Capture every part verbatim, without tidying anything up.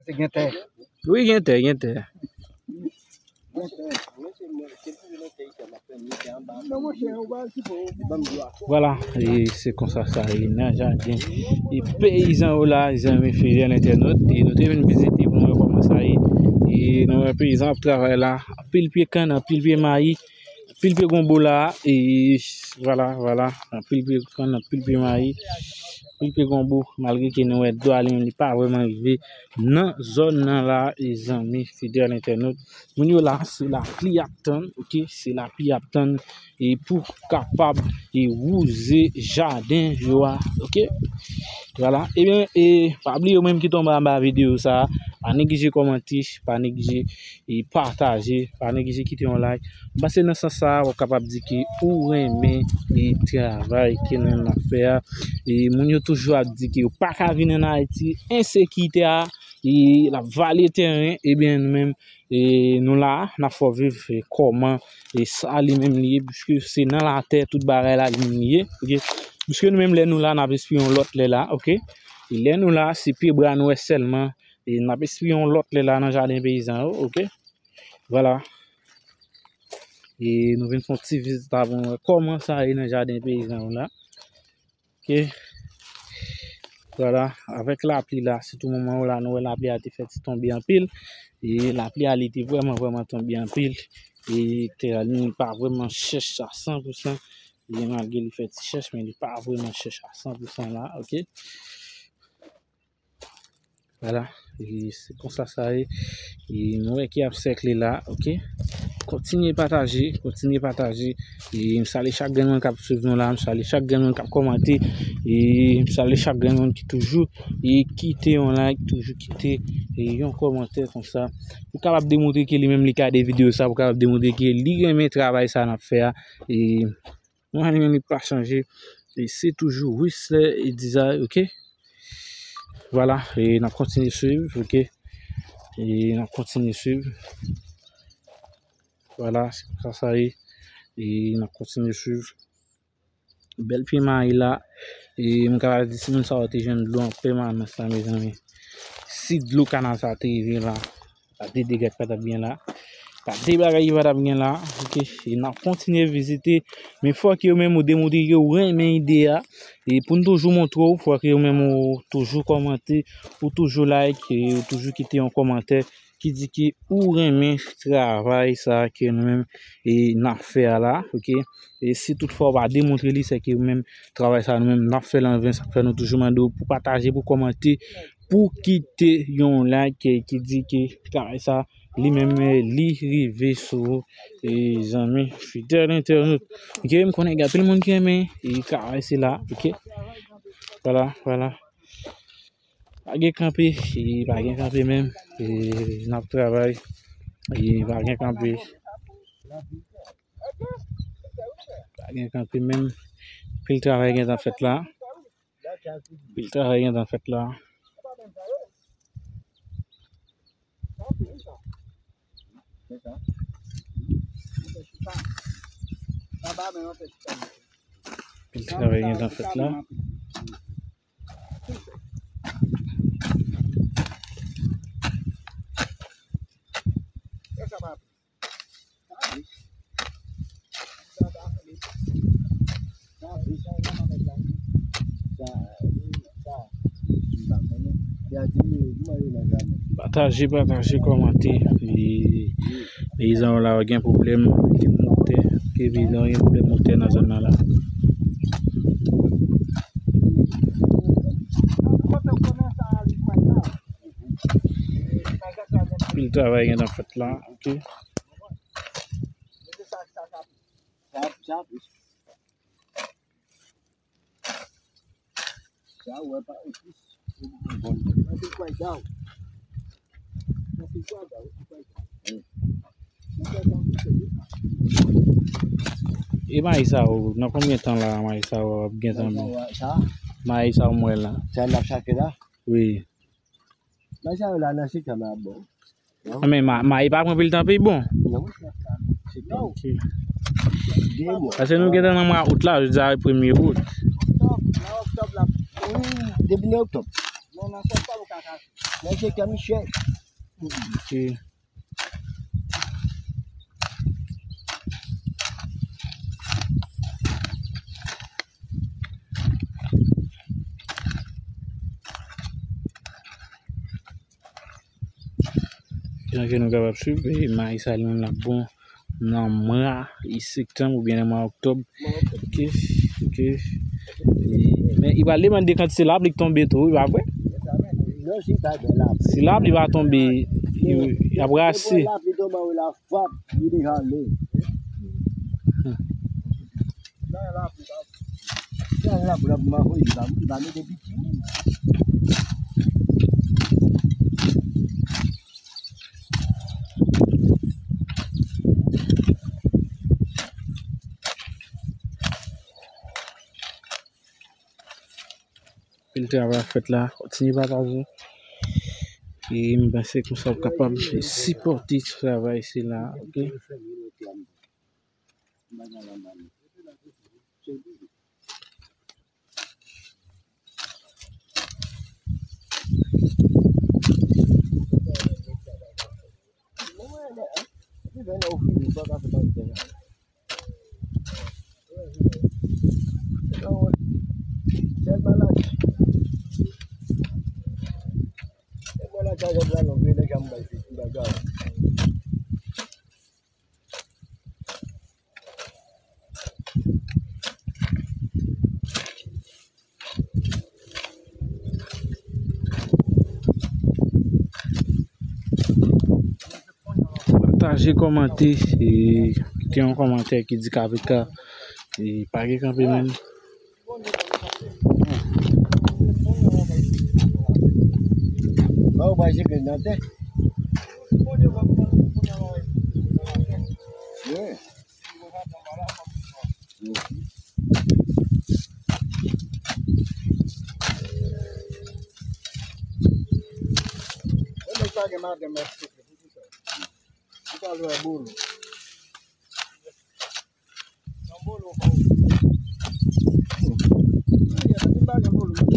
Te gen tè. Wi, gen tè, gen tè. Vwala, e se konsa sa ye nan jaden e peyizan yo la, zanmi fidèl entènot. E nou te vin vizite pou nou wè kòman sa ye. E nou wè peyizan ap travay la, anpil pye kann, anpil pye mayi, anpil pye gonbo la. E vwala, vwala, anpil pye kann, anpil pye mayi, anpil pye gonbo. Malgre ke nou wè dlo a li menm li pa vrèman rive nan zòn nan la, e zanmi fidèl entènot. Moun yo la, se lapli y ap tann, oke? Se lapli y ap tann e pou kapab e wouze jaden yo a, oke? Vwala. Ebyen, e pa bliye ou menm ki tonbe anba videyo sa a, pa neglije kòmante, pa neglije e pataje, pa neglije kite yon like. M panse nan sans sa a, w ap kapab di ke ou renmen e travay ke nou menm n ap fè a. E moun yo toujou ap di ke yo pa ka vin ann Ayiti, ensekirite a, e l ap vale tèren, ebyen nou menm, e nou la, n ap fè w viv, e kòman, e sa li menm li ye, piske se nan latè tout bagay la li menm li ye, oke? Piske nou menm lè nou la, n ap espere yon lòt lè la, oke? E lè nou la, se pye bra nou wè sèlman, e n ap espere yon lòt lè la nan jaden peyizan yo, oke? Vwala. E nou vin fè yon ti vizit avè w, kòman sa ye nan jaden peyizan yo la. Oke. Vwala, avèk lapli la, sitou moman yo la, nou wè lapli a te fè ti tonbe anpil. E lapli a, li te vrèman, vrèman tonbe anpil. E tè a, li pa vrèman chèch a san pou san. E malgre li fè ti chèch, men li pa vrèman chèch a san pou san la, oke? Vwala, e se konsa sa ye. E nou wè ki ap sèkle la, oke? Kontinye pataje, kontinye pataje. E m salye chak grenn moun k ap swiv nou la, m salye chak grenn moun k ap kòmante. E m salye chak grenn moun ki toujou e kite yon like, toujou kite e yon kòmantè konsa. Pou kapab demontre ke li menm li ka de videyo sa, pou kapab demontre ke li renmen travay sa n ap fè a. E Mwen li menm li pa chanje. E se toujou Whistler e Desire, oke? Vwala, e n ap kontinye swiv, oke? E n ap kontinye swiv. Vwala, se konsa sa ye. E n ap kontinye swiv. Bèl pye mayi la. E m kapab di timoun sa yo te jwenn dlo an pèmanans la, mezanmi. Si dlo kanal sa te rive la, pa de dega ki pa t ap gen la. Pa de bagay ki pa t ap gen la. Oke. E n ap kontinye vizite. Men fòk yo menm ou demontre ke ou renmen ide a. E pou n toujou montre w, fòk yo menm ou toujou kòmante, ou toujou like, e ou toujou kite yon kòmantè ki di ke ou renmen travay sa ke nou menm e n ap fè a la. Oke. E si toutfwa ou pa demontre li, se ke ou menm travay sa nou menm n ap fè l an ven. Sa fè nou toujou mande w pou pataje, pou kòmante, pou kite yon like, eh, ki di ke travay sa li menm, eh, li rive sou ou, eh, zanmi fidèl entènot. Oke, m konnen gen anpil moun ki renmen, eh, travay sila, oke. Vwala, vwala. Pa gen kanpe, eh, pa gen kanpe menm, eh, n ap travay, eh, pa gen kanpe. Pa gen kanpe menm. Pil travay gentan fèt la. Pil travay gentan fèt la. Pil travay gentan fèt la. Pataje, pataje, kòmante. E peyizan yo la yo gen pwoblèm motè. Ke peyizan yo gen pwoblèm motè nan zòn nan la. Pil travay gentan fèt la, oke. E mayi sa yo, nan konbyen tan la mayi sa yo ap gentan bon? Mayi sa yo m wè la. Sa n ap chache la? Wi. Mayi sa yo la nan se tan la bon. Non, men ma-, mayi pa pran pil tan pou l bon. Non. Ok. Paske nou gentan nan mwa out la, jodi a premye out. Depi nan oktòb. Non, nan septanm ou ka chache. Mwen se Kè Michel. Ok. Jan ke nou kapab swiv, e, mayi sa li menm l ap bon nan mwa, e, septanm oubyen nan mwa òktòb. Ok, ok. E, men li pral depann de kantite lapli k tonbe tou, wi, pa vre? Si lapli pa tonbe, y ap rase. Anpil travay ap fèt la. Kontinye pataje. E m panse konsa w kapab sipòte travay sila, ok? Pataje, kòmante, e kite yon kòmantè ki di K V K, e pa gen kanpe menm. Ba ou pa jete nan tè. Wi. Mwen pa gen maten mwen. Ou pa jwe bolo. Nan bolo pa ou. Ou pa gen bolo, non.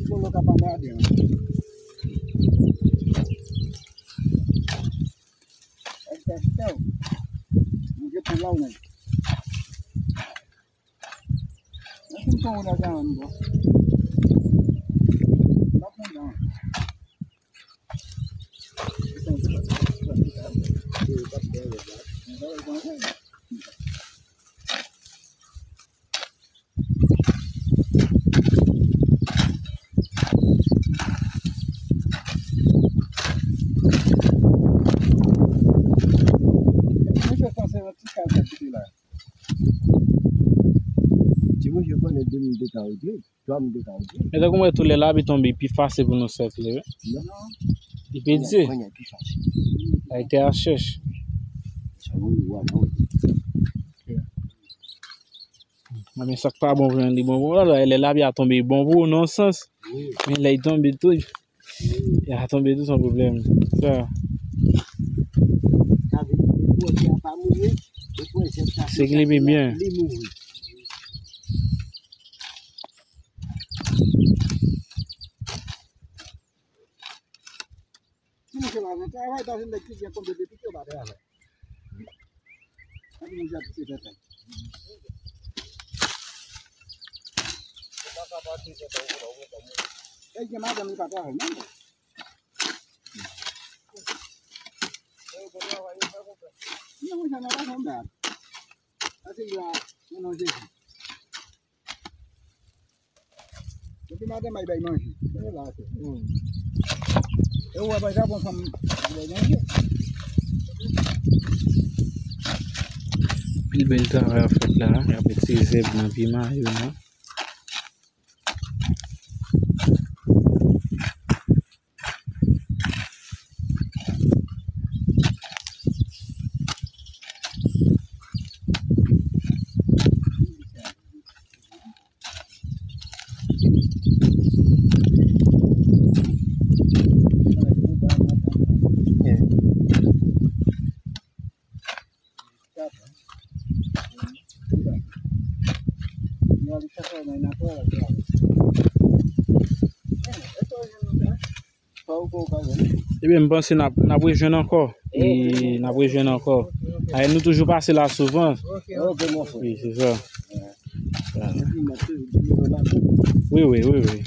Bolo ka pa gade, non. Èske se ou? Mwen gen pou la ou menm. Mwen fin pran ou la, sa, mwen, bon. Mwen pran dan. Mwen fè panse yon ti kal sa kite la. Ti mouche konnen de mil de ka ote, twa mil de ka ote. Men tankou mwen tou lè lapli tonbe, pi fasil pou nou sèkle, wi. Non. Li pi di. Konnen pi fasil. Ay tè a chèch. Sa ou wè non. Ok. Mwen, men sa k pa bon pou mwen, li bon pou mwen. Lè lapli a tonbe, li bon pou ou nan yon sans. Wi. Men lè li tonbe tou, ya tonbe tou, se yon pwoblèm. Sa. Sa vle di, depi wè tè a pa mouri, depi wè zèb sa se klipe byen. Li mouri. Ti mouche pa vin travay, pa vin nèg ki gen konbyen de pik yo pa travay. Epi moun ap pise tèt. Ou pa ka pase tèt ou, ou pa, ou pa, ou pa. E gen madanm li pa travay menm. E yo pa travay, yo fè konpè. Non, mwen, sa nan pa konpè. Pase yo a, non, non, Jezi. Depi maten, m al bay manje. Se la, se. Hmm. E ou wè, pa ta bon fanm bay manje. Pil bèl travay ap fèt la, y ap retire zèb nan pye mayi yo la. Ebyen, m panse n ap, n ap rejwenn ankò. E n ap rejwenn ankò. Ay, nou toujou pase la souvan. Wi, se sa. Wi, wi, wi, wi.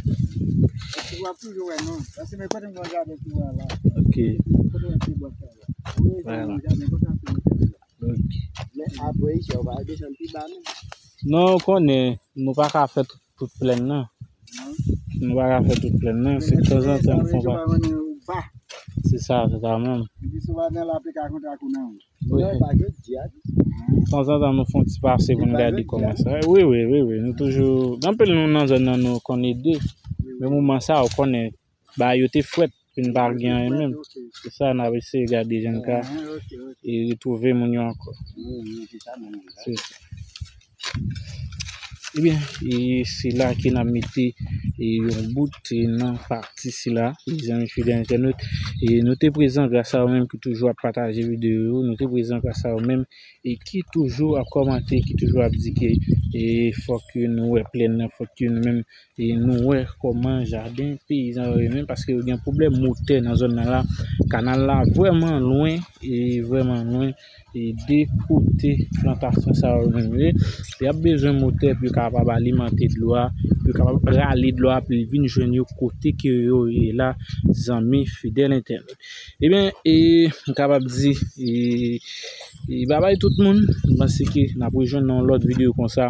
Ok. Voilà. Ok. Non, ou konnen, nou pa ka fè tout, tout plèn nan. Nou pa ka fè tout plèn nan. Se tanzantan nou fè yon pa. Se sa, se sa menm. Wi. Tanzantan nou fè yon ti pase pou n gade kòman sa. Wi, wi, wi, wi. Nou toujou, anpil nou nan zòn nan nou konn ede. Men moman sa, ou konnen, bagay yo te frèt, vin pa gen anyen menm. Se sa, n ap eseye gade jan n ka e retwouve moun yo ankò. Se sa. Ebyen, e se la ke n ap mete e yon bout e nan pati sila, mezanmi fidèl entènot. E nou te prezan gras a ou menm ki toujou ap pataje videyo yo, nou te prezan gras a ou menm e ki toujou ap kòmante, ki toujou ap di ke e fòk nou wè plèn nan, fòk nou menm e nou wè kòman jaden peyizan yo ye menm, paske yo gen pwoblèm motè nan zòn nan la. Kanal la vrèman lwen, e vrèman lwen, e de kote plantasyon sa yo menm ye. Y ap bezwen motè pou yo kapab alimante dlo a, pou yo kapab rale dlo a, pou li vin jwenn yo kote ke yo ye la, zanmi fidèl entènot. Ebyen, e, m kapab di, e, e, babay tout moun. M panse ke n ap rejwenn nan yon lòt videyo konsa.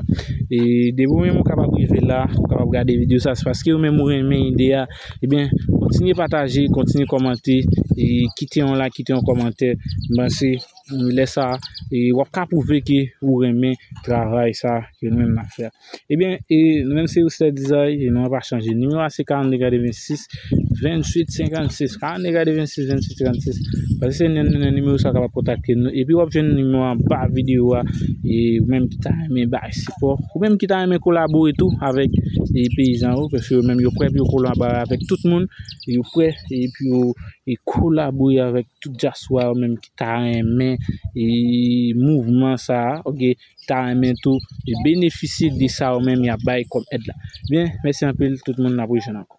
E, depi ou menm ou kapab rive la, ou kapab gade videyo sa, se paske ou menm ou renmen ide a. Ebyen, kontinye pataje, kontinye kòmante, e, kite yon like, kite yon kòmantè. M panse, e, lè sa, e, w ap ka pwouve ke ou renmen travay sa ke nou menm n ap fè a. Ebyen, e, nou menm se Rustè Dizay, e non pa chanje. Nimewo a se karannde katrevensis, venntuit senkannsis. Karannde katrevensis, venntuit senkannsis. Paske se nan, nan nimewo sa w kapab kontakte nou. Epi w ap jwenn nimewo anba videyo a. E ou menm ki ta renmen bay sipò, ou menm ki ta renmen kolabore tou avèk e peyizan yo, paske yo menm yo prè pou yo kolabore avèk tout moun. Yo prè e pou yo e kolabore avèk tout dyaspora yo menm ki ta renmen e mouvman sa a, oke, ki ta renmen tou e benefisye de sa yo menm y ap bay kòm èd la. Byen, mèsi anpil tout moun, n ap rejwenn ankò.